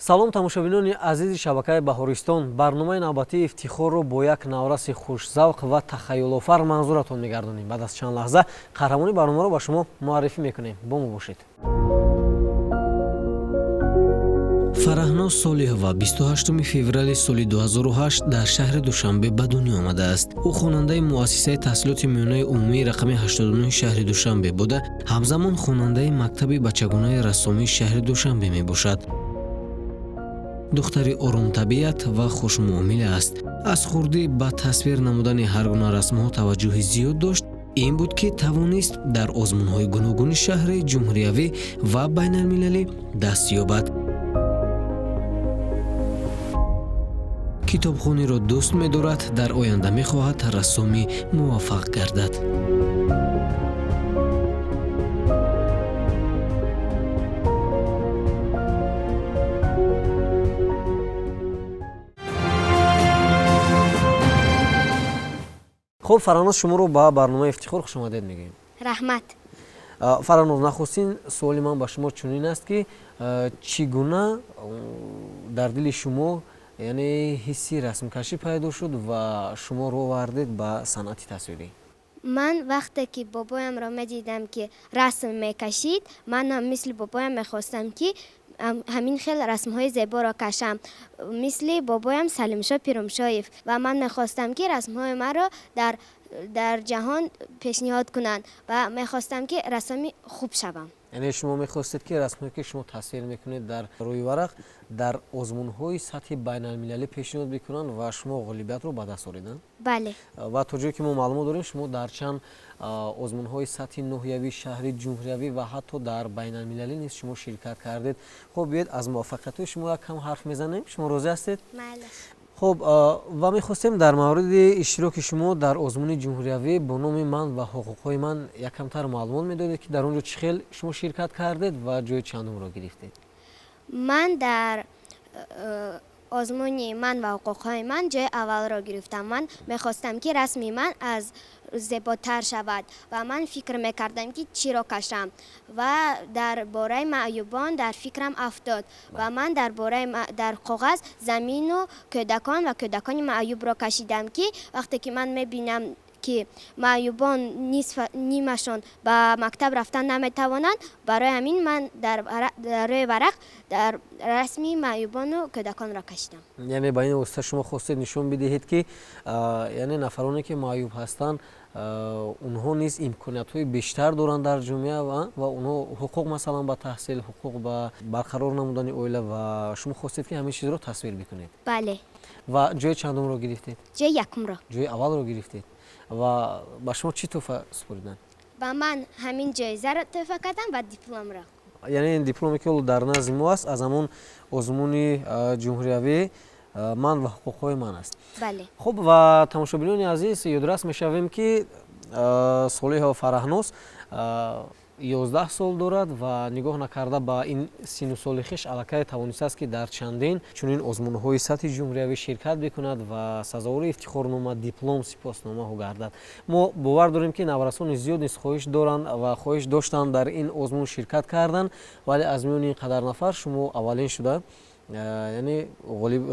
Салом, тамошобинони азизи шабакаи Баҳористон. Барномаи навбатии Ифтихорро бо як навраси хушзавқ ва тахаюлофар манзуратон мегардонем. Баъд аз чанд лаҳза қаҳрамони барномаро ба шумо муаррифӣ мекунем. Бо мо бошед. Фараҳноз Солиҳова 28 феврали соли 2008 дар шаҳри Душанбе ба дунё омадааст. Ӯ хонандаи муассисаи таҳсилоти миёнаи умумии рақами 89 шаҳри Душанбе буда, ҳамзамон хонандаи мактаби бачагонаи рассомии шаҳри Душанбе мебошад. Духтари оромтабиат ва хушмуомила аст. Аз хурдӣ ба тасвир намудани ҳар гуна расмҳо таваҷҷӯҳи зиёд дошт. Ин буд, ки тавонист дар озмунҳои гуногуни шаҳрӣ, ҷумҳуриявӣ ва байналмилалӣ даст ёбад. Китобхониро дӯст медорад, дар оянда мехоҳад рассоми муваффақ гардад. Хуб, Фараҳноз, шуморо ба барномаи Ифтихор хушомадед мегӯем. Раҳмат. Фараҳноз, нахустин суоли ман ба шумо чунин аст, ки чӣ гуна дар дили шумо, яъне, ҳисси расмкашӣ пайдо шуд ва шумо роҳ овардед ба санъати тасвирӣ? Ман вақте ки бобоямро медидам, ки расм мекашид, манам мисли бобоям мехостам, ки ҳамин хел расмҳои зеборо кашам, мисли бобоям Салимшо Пирумшоев, ва ман мехостам, ки расмҳои маро дар ҷаҳон пешниҳод кунанд, ва мехостам, ки рассоми хуб шавам. Яъне шумо мехостед, ки расмҳое, ки шумо тасвир мекунед дар рӯи варақ, дар озмунҳои сатҳи байналмилалӣ пешниҳод бикунанд ва шумо ғолибиятро ба даст оред? Бале. Ва то ҷое ки мо маълумот дорем, шумо дар чанд озмунҳои сатҳи ноҳиявӣ, шаҳрӣ, ҷумҳуриявӣ ва ҳатто дар байналмилалӣ низ шумо ширкат кардед. Хуб, биёед, аз муваффақиятҳои шумо як кам ҳарф мезанем. Шумо розӣ ҳастед? Майли. Хуб, ва мехостем дар мавриди иштироки шумо дар озмуни ҷумҳуриявӣ бо номи «Ман ва ҳуқуқҳои ман» якамтар маълумот медодед, ки дар он ҷо чӣ хел шумо ширкат кардед ва ҷои чандумро гирифтед. Ман дар озмуни «Ман ва ҳуқуқҳои ман» ҷои аввалро гирифтам. Ман мехостам, ки расми ман аз зеботар шавад, ва ман фикр мекардам, ки чиро кашам, ва дар бораи маъюбон дар фикрам афтод, ва ман дар бораи дар коғаз замину кӯдакон ва кӯдакони маъюбро кашидам, ки вақте ки ман мебинам, ки маъюбон нимашон ба мактаб рафтан наметавонанд, барои ҳамин ман дар рӯи варақ дар расми маъюбону кӯдаконро кашидам. Яъне ба ин восита шумо хостед нишон бидиҳед, ки, яъне, нафароне ки маъюб ҳастанд, онҳо низ имкониятҳои бештар доранд дар ҷомеа ва онҳо ҳуқуқ, масалан, ба таҳсил, ҳуқуқ ба барқарор намудани оила, ва шумо хостед, ки ҳамин чизро тасвир бикунед. Бале. Ва ҷои чандумро гирифтед? Ҷои якумро. Ҷои аввалро гирифтед. Ва ба шумо чӣ тӯҳфа супориданд? Ба ман ҳамин ҷоизаро тӯҳфа кардам ва дипломро. Яъне ин дипломе, ки ҳоло дар назди мо аст, аз ҳамон озмуни ҷумҳуриявӣ «Ман ва ҳуқуқҳои ман» аст? Бале. Хуб, ва тамошобинони азиз, ёдрас мешавем, ки Солиҳова Фараҳноз 11 сол дорад ва нигоҳ накарда ба ин сину соли хеш, аллакай тавонистааст, ки дар чандин чунин озмунҳои сатҳи ҷумҳуриявӣ ширкат бикунад ва сазовори ифтихорнома, диплом, сипосномаҳо гардад. Мо бовар дорем, ки наврасони зиёд низ хоҳиш доранд ва хоҳиш доштанд дар ин озмун ширкат кардан, вале аз миёни ин қадар нафар шумо аввалин шуда, яъне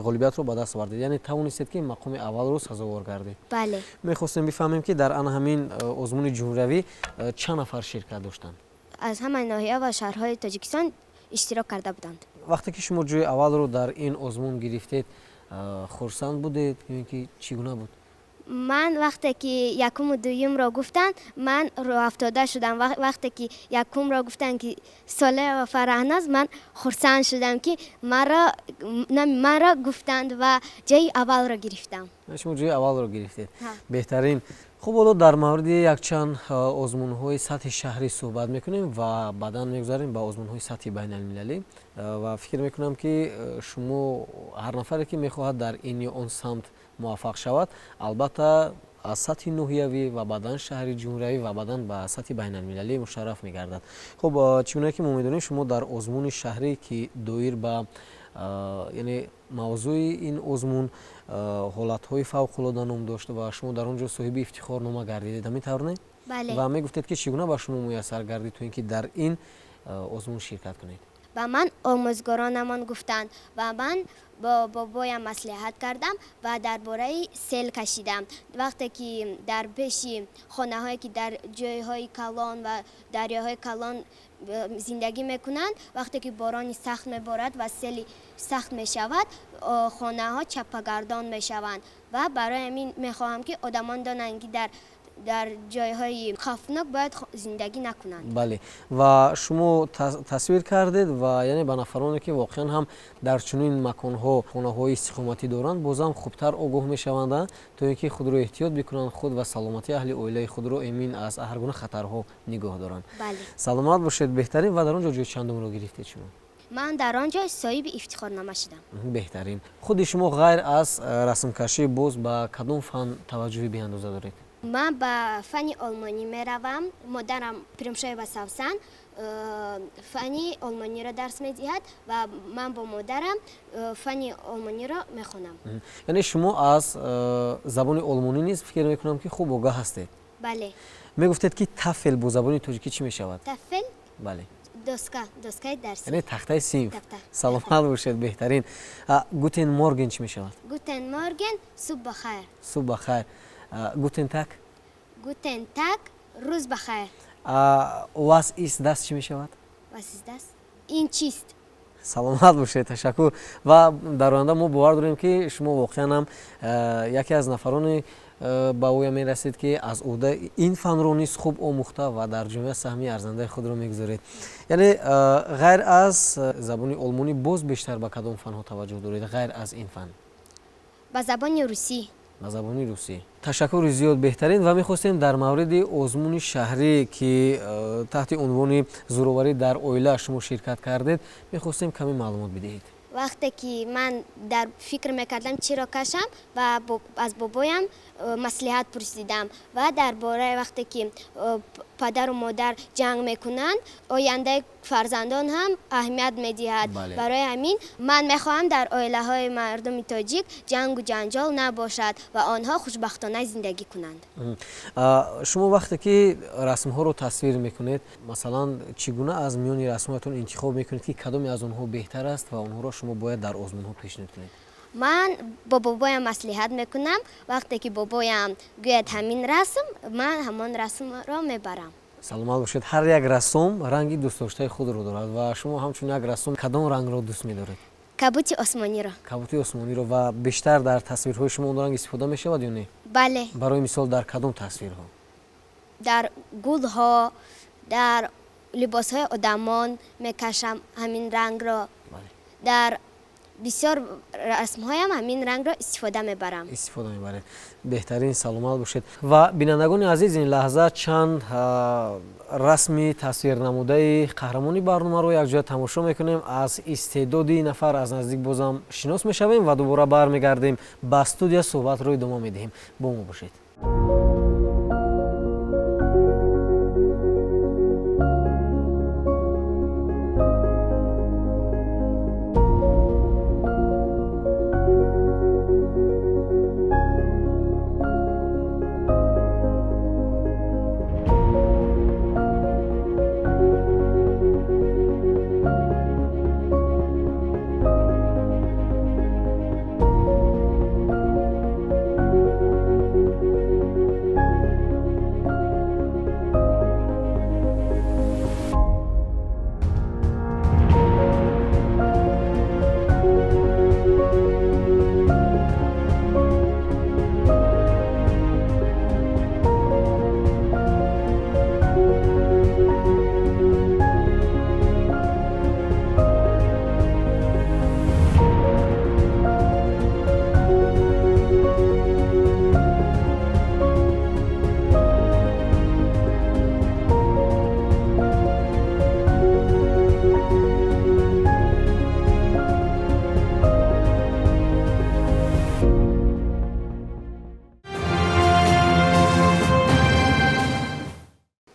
ғолибиятро ба даст овардед, яъне тавонистед, ки мақоми аввалро сазовор гардед. Бале. Мехостем бифаҳмем, ки дар ана ҳамин озмуни ҷумҳуриявӣ чанд нафар ширкат доштанд? Аз ҳамаи ноҳия ва шаҳрҳои Тоҷикистон иштирок карда буданд. Вақте ки шумо ҷои аввалро дар ин озмун гирифтед, хурсанд будед ё ин ки чӣ гуна буд? Ман вақте ки якуму дуюмро гуфтанд, ман рӯҳафтода шудам. Вақте ки якумро гуфтанд, ки Солева Фараҳноз, ман хурсанд шудам, ки маро гуфтанд ва ҷои аввалро гирифтам. Шумо ҷои аввалро гирифтед, беҳтарин. Хуб, ҳоло дар мавриди якчанд озмунҳои сатҳи шаҳрӣ суҳбат мекунем ва баъдан мегузарем ба озмунҳои сатҳи байналмилалӣ. Ва фикр мекунам, ки шумо, ҳар нафаре ки мехоҳад дар ин ё он самт муваффақ шавад, албатта аз сатҳи ноҳиявӣ ва баъдан шаҳри, ҷумҳуриявӣ ва баъдан ба сатҳи байналмилалӣ мушарраф мегардад. Хуб, чӣ гуна ки мо медонем, шумо дар озмуни шаҳрӣ, ки доир ба, яъне мавзӯи ин озмун «Ҳолатҳои фавқулода» ном дошт ва шумо дар он ҷо соҳиби ифтихорнома гардидед, ҳамин тавр, не? Бале. Ва мегуфтед, ки чӣ гуна ба шумо муяссар гардид, то ин ки дар ин озмун ширкат кунед? Ба ман омӯзгоронамон гуфтанд ва ман бо бобоям маслиҳат кардам ва дар бораи сел кашидам. Вақте ки дар пеши хонаҳое ки дар ҷойҳои калон ва дарёҳои калон зиндагӣ мекунанд, вақте ки борони сахт меборад ва сели сахт мешавад, хонаҳо чаппагардон мешаванд. Ва барои ҳамин мехоҳам, ки одамон донанд, ки дар ҷойҳои хавфнок бояд зиндагӣ накунанд. Бале, ва шумо тасвир кардед ва яъне ба нафароне, ки воқеан ҳам дар чунин маконҳо хонаҳои истиқоматӣ доранд, бозам хубтар огоҳ мешаванд, то ин ки худро эҳтиёт бикунанд, худ ва саломатии аҳли оилаи худро эмин аз ҳар гуна хатарҳо нигоҳ доранд. Саломат бошед, беҳтарин. Ва дар он ҷо ҷои чандумро гирифтед шумо? Ман дар он ҷо соҳиби ифтихорнома шудам. Беҳтарин. Худи шумо ғайр аз расмкашӣ боз ба кадом фан таваҷҷӯҳи беандоза доред? Ман ба фани олмонӣ меравам. Модарам Пирумшоева Савсан фани олмониро дарс медиҳад ва ман бо модарам фани олмониро мехонам. Яъне шумо аз забони олмонӣ низ, фикр мекунам, ки хуб огаҳ ҳастед. Бале. Мегуфтед, ки Tafel бо забони тоҷикӣ чӣ мешавад? Tafel? Бале. Доска, доскаи дарсӣ. Яъне тахтаи синф. Саломат бошед, беҳтарин. Guten Morgen чӣ мешавад? Guten Morgen, субҳ бахайр. Субҳ бахайр. Guten Tag? Guten Tag, рӯз бахайр. Was ist das чӣ мешавад? Was ist das? Ин чист? Саломат бошед, ташаккур. Ва дар оянда мо бовар дорем, ки шумо воқеан ҳам яке аз нафароне ба оя мерасед, ки аз ӯҳда ин фанро низ хуб омӯхта ва дар ҷомеа саҳми арзандаи худро мегузоред. Яъне ғайр аз забони олмонӣ боз бештар ба кадом фанҳо таваҷҷӯҳ доред, ғайр аз ин фан? Ба забони русӣ. Ба забони русӣ. Ташаккури зиёд, беҳтарин. Ва мехостем дар мавриди озмуни шаҳрӣ, ки таҳти унвони зӯроварӣ дар оила шумо ширкат кардед, мехостем каме маълумот бидиҳед. Вақте ки ман дар фикр мекардам, чиро кашам, ва аз бобоям маслиҳат пурсидам ва дар бораи вақте ки падару модар ҷанг мекунанд, ояндаи фарзандон ҳам аҳамият медиҳад. Барои ҳамин ман мехоҳам, дар оилаҳои мардуми тоҷик ҷангу ҷанҷол набошад ва онҳо хушбахтона зиндагӣ кунанд. Шумо вақте ки расмҳоро тасвир мекунед, масалан, чӣ гуна аз миёни расмҳоятон интихоб мекунед, ки кадоме аз онҳо беҳтар аст ва онҳоро шумо бояд дар озмунҳо пешниҳод кунед? Ман бо бобоям маслиҳат мекунам. Вақте ки бобоям гӯяд ҳамин расм, ман ҳамон расмро мебарам. Саломат бошед. Ҳар як рассом ранги дӯстдоштаи худро дорад ва шумо ҳамчун як рассом кадом рангро дӯст медоред? Кабути осмониро. Кабути осмониро. Ва бештар дар тасвирҳои шумо он ранг истифода мешавад ё не? Бале. Барои мисол, дар кадом тасвирҳо? Дар гулҳо, дар либосҳои одамон мекашам ҳамин рангро. Дар бисёр расмҳоям ҳамин рангро истифода мебарам. Истифода мебаред, беҳтарин, саломат бошед. Ва бинандагони азиз, ин лаҳза чанд расми тасвирнамудаи қаҳрамони барномаро якҷоя тамошо мекунем, аз истеъдоди нафар аз наздик бозам шинос мешавем ва дубора бармегардем ба студия, суҳбатро идома медиҳем. Бо мо бошед.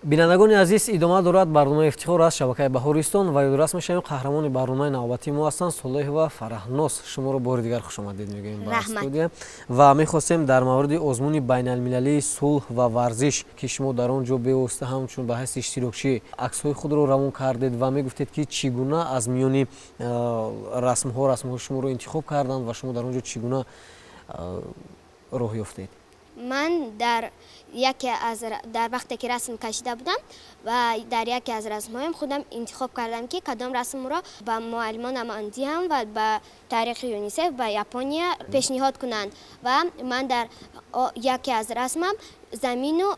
Бинандагони азиз, идома дорад барномаи Ифтихор аз шабакаи Баҳористон ва ёдрас мешавем, қаҳрамони барномаи навбатии мо ҳастанд Солеҳова Фараҳноз. Шуморо бори дигар хушомадед мегӯем ба студия ва мехостем дар мавриди озмуни байналмилалии сулҳ ва варзиш, ки шумо дар он ҷо бевосита ҳамчун ба ҳайси иштирокчӣ аксҳои худро равон кардед ва мегуфтед, ки чӣ гуна аз миёни расмҳо расмҳои шуморо интихоб карданд ва шумо дар он ҷо чӣ гуна роҳ ёфтед. Ман дар яке аз дар вақте ки расм кашида будам ва дар яке аз расмҳоям худам интихоб кардам, ки кадом расмро ба муаллимонам диҳам ва ба таърихи ЮНИСЕФ ба Япония пешниҳод кунанд. Ва ман дар яке аз расмам замину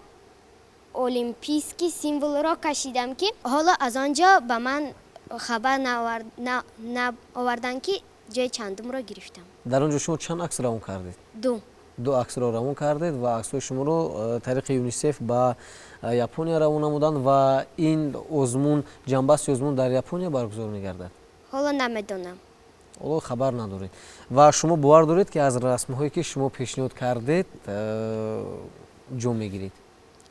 олимпийский символро кашидам, ки ҳоло аз он ҷо ба ман хабар наоварданд, ки ҷои чандумро гирифтам. Дар он ҷо шумо чанд акс равон кардед? Ду. Ду аксро равон кардед ва аксҳои шуморо тариқи ЮНИСЕФ ба Япония равон намуданд. Ва ин озмун, ҷанбасти озмун дар Япония баргузор мегардад? Ҳоло намедонам. Ҳоло хабар надоред. Ва шумо бовар доред, ки аз расмҳое, ки шумо пешниҳод кардед, ҷо мегиред?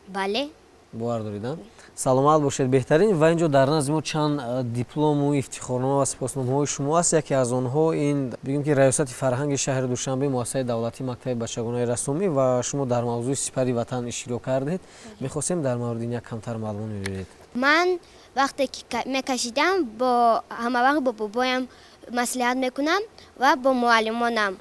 Бале. Бовар доред? Саломат бошед, беҳтарин. Ва инҷо дар назди мо чанд диплому ифтихорнома ва сипосномаҳои шумо аст. Яке аз онҳо ин, бигӯем, ки Раёсати фарҳанги шаҳри Душанбе, муассисаи давлатии мактаби бачагонаи рассомӣ, ва шумо дар мавзӯи сипари ватан иштирок кардед. Мехостем дар мавриди ин як камтар маълумот медодед. Ман вақте ки мекашидам, бо ҳамавақт бо бобоям маслиҳат мекунам ва бо муаллимонам.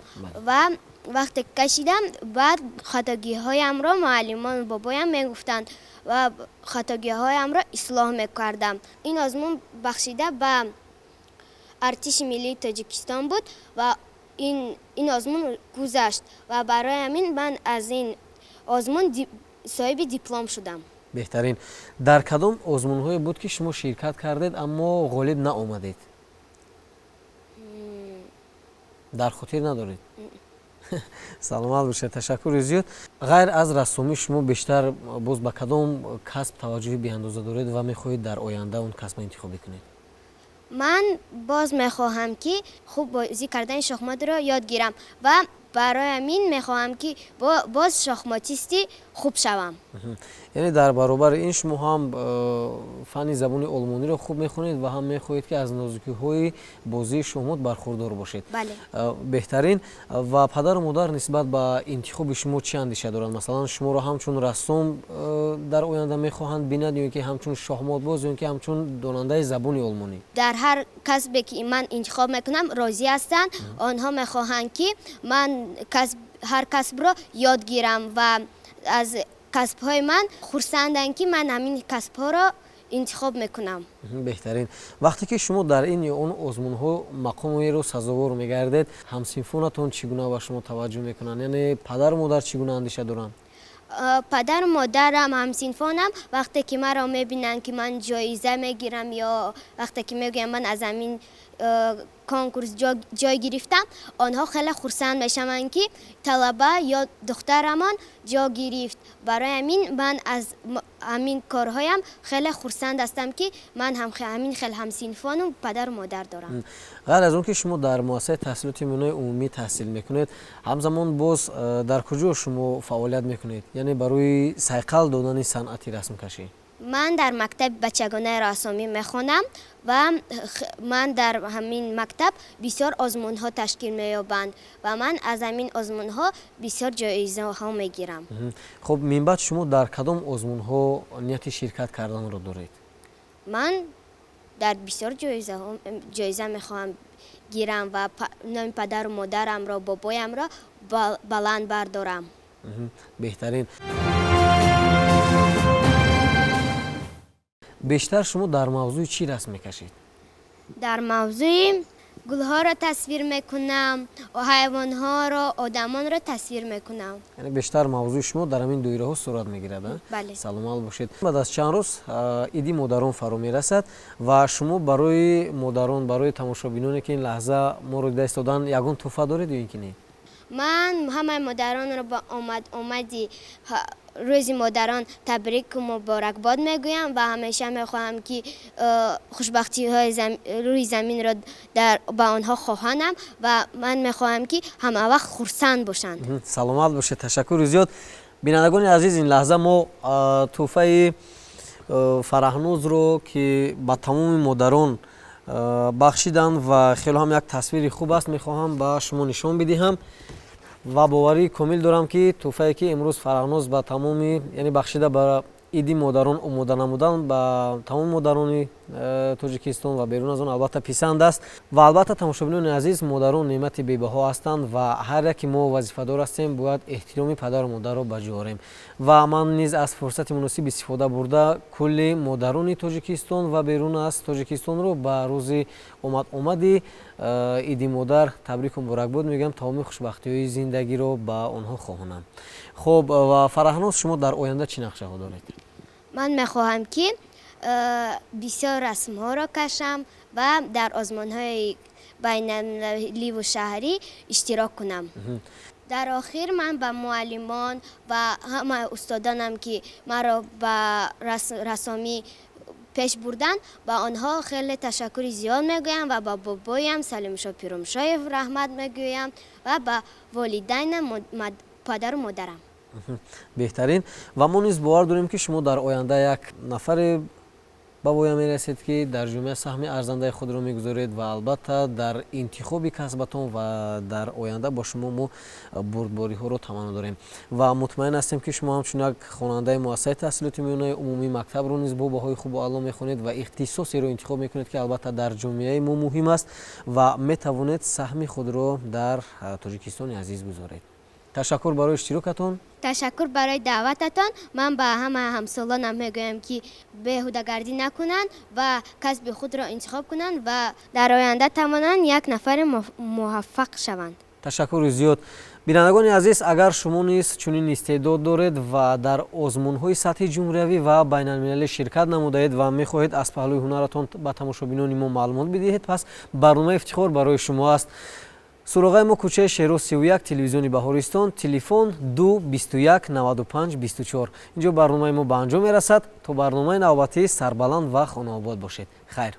Ва вақте кашидам, баъд хатогиҳоямро муаллимону бобоям мегуфтанд ва хатогиҳоямро ислоҳ мекардам. Ин озмун бахшида ба Артиши миллии Тоҷикистон буд ва ин озмун гузашт ва барои ҳамин ман аз ин озмун соҳиби диплом шудам. Беҳтарин. Дар кадом озмунҳое буд, ки шумо ширкат кардед, аммо ғолиб наомадед? Дар хотир надоред? Саломат бошед, ташаккури зиёд. Ғайр аз рассомӣ шумо бештар боз ба кадом касб таваҷҷӯҳи беандоза доред ва мехоҳед дар оянда он касбро интихобӣ кунед? Ман боз мехоҳам, ки хуб бозӣ кардани шохмотро ёд гирам ва барои ҳамин мехоҳам, ки боз шохмотисти хуб шавам. Яъне дар баробари ин шумо ҳам фанни забони олмониро хуб мехонед ва ҳам мехоҳед, ки аз нозукиҳои бозии шоҳмот бархурдор бошед. Бале. Беҳтарин. Ва падару модар нисбат ба интихоби шумо чӣ андеша доранд? Масалан, шуморо ҳамчун рассом дар оянда мехоҳанд бинанд ё ин ки ҳамчун шоҳмотбоз, ё ин ки ҳамчун донандаи забони олмонӣ? Дар ҳар касбе, ки ман интихоб мекунам, розӣ ҳастанд. Онҳо мехоҳанд, ки ман ҳар касбро ёд гирам ва аз касбҳои ман хурсанданд, ки ман ҳамин касбҳоро интихоб мекунам. Беҳтарин. Вақте ки шумо дар ин ё он озмунҳо мақомеро сазовор мегардед, ҳамсинфонатон чӣ гуна ба шумо таваҷҷӯҳ мекунанд? Яъне падару модар чӣ гуна андеша доранд? Падару модарам, ҳамсинфонам вақте ки маро мебинанд, ки ман ҷоиза мегирам, ё вақте ки мегӯям, ман аз ҳамин конкурс ҷой гирифтам, онҳо хеле хурсанд мешаванд, ки талаба ё духтарамон ҷо гирифт. Барои ҳамин ман аз ҳамин корҳоям хеле хурсанд ҳастам, ки ман ҳамин хел ҳамсинфону падару модар дорам. Ғайр аз он ки шумо дар муассисаи таҳсилоти миёнаи умумӣ таҳсил мекунед, ҳамзамон боз дар куҷо шумо фаъолият мекунед, яъне барои сайқал додани санъати расмкашӣ? Ман дар мактаби бачагонаи рассомӣ мехонам ва ман дар ҳамин мактаб бисёр озмунҳо ташкил меёбанд ва ман аз ҳамин озмунҳо бисёр ҷоизаҳо мегирам. Хуб, минбаъд шумо дар кадом озмунҳо нияти ширкат карданро доред? Ман дар бисёр ҷоиза мехоҳам гирам ва номи падару модарамро, бобоямро баланд бардорам. Беҳтарин. Бештар шумо дар мавзӯи чӣ расм мекашед? Дар мавзӯи гулҳоро тасвир мекунам, ҳайвонҳоро, одамонро тасвир мекунам. Яъне бештар мавзӯи шумо дар ҳамин доираҳо сурат мегирад? Бале. Саломат бошед. Баъд аз чанд рӯз иди модарон фаро мерасад ва шумо барои модарон, барои тамошобиноне, ки ин лаҳза моро дида истоданд, ягон тӯҳфа доред ё ин ки не? Ман ҳамаи модаронро ба омади рӯзи модарон табрику муборакбод мегӯям ва ҳамеша мехоҳам, ки хушбахтиҳои рӯи заминро ба онҳо хоҳонам ва ман мехоҳам, ки ҳамавақт хурсанд бошанд. Саломат бошед, ташаккури зиёд. Бинандагони азиз, ин лаҳза мо тӯҳфаи Фараҳнозро, ки ба тамоми модарон бахшиданд ва хеле ҳам як тасвири хуб аст, мехоҳам ба шумо нишон бидиҳам ва боварии комил дорам, ки тӯҳфае, ки имрӯз Фараҳноз ба тамоми, яъне бахшида ба иди модарон омода намудан, ба тамоми модарони Тоҷикистон ва берун аз он албатта писанд аст. Ва албатта, тамошобинони азиз, модарон неъмати бебаҳо ҳастанд ва ҳар яке мо вазифадор ҳастем, бояд эҳтироми падару модарро ба ҷо орем. Ва ман низ аз фурсати муносиб истифода бурда, кулли модарони Тоҷикистон ва берун аз Тоҷикистонро ба рӯзи омад-омади иди модар табрику муборакбод мегӯям, тамоми хушбахтиҳои зиндагиро ба онҳо хоҳонам. Хуб, ва Фараҳноз, шумо дар оянда чӣ нақшаҳо доред? Ман мехоҳам, ки бисёр расмҳоро кашам ва дар озмунҳои байналмилаливу шаҳрӣ иштирок кунам. Дар охир ман ба муаллимон ва ҳама устодонам, ки маро ба рассомӣ пеш бурданд, ба онҳо хеле ташаккури зиёд мегӯям ва ба бобоям Салимшо Пирумшоев раҳмат мегӯям ва ба волидайнам, падару модарам. Беҳтарин. Ва мо низ бовар дорем, ки шумо дар оянда як нафаре ба воя мерасед, ки дар ҷомеа саҳми арзандаи худро мегузоред ва албатта дар интихоби касбатон ва дар оянда бо шумо мо бурдбориҳоро таманно дорем ва мутмаин ҳастем, ки шумо ҳамчун як хонандаи муассисаи таҳсилоти миёнаи умумии мактабро низ бо баҳои хубу аъло мехонед ва ихтисосеро интихоб мекунед, ки албатта дар ҷомеаи мо муҳим аст ва метавонед саҳми худро дар Тоҷикистони азиз гузоред. Ташаккур барои иштирокатон. Ташаккур барои даъвататон. Ман ба ҳама ҳамсолонам мегӯям, ки беҳудагардӣ накунанд ва касби худро интихоб кунанд ва дар оянда тавонанд як нафари муваффақ шаванд. Ташаккури зиёд. Бинандагони азиз, агар шумо низ чунин истеъдод доред ва дар озмунҳои сатҳи ҷумҳуриявӣ ва байналмилалӣ ширкат намудаед ва мехоҳед аз паҳлӯи ҳунаратон ба тамошобинони мо маълумот бидиҳед, пас барномаи Ифтихор барои шумо аст. Суроғаи мо: кӯчаи Шероз, 31, телевизиони Баҳористон, телефон 2 21 95 24. Инҷо барномаи мо ба анҷом мерасад. То барномаи навбатӣ сарбаланд ва хонаобод бошед. Хайр.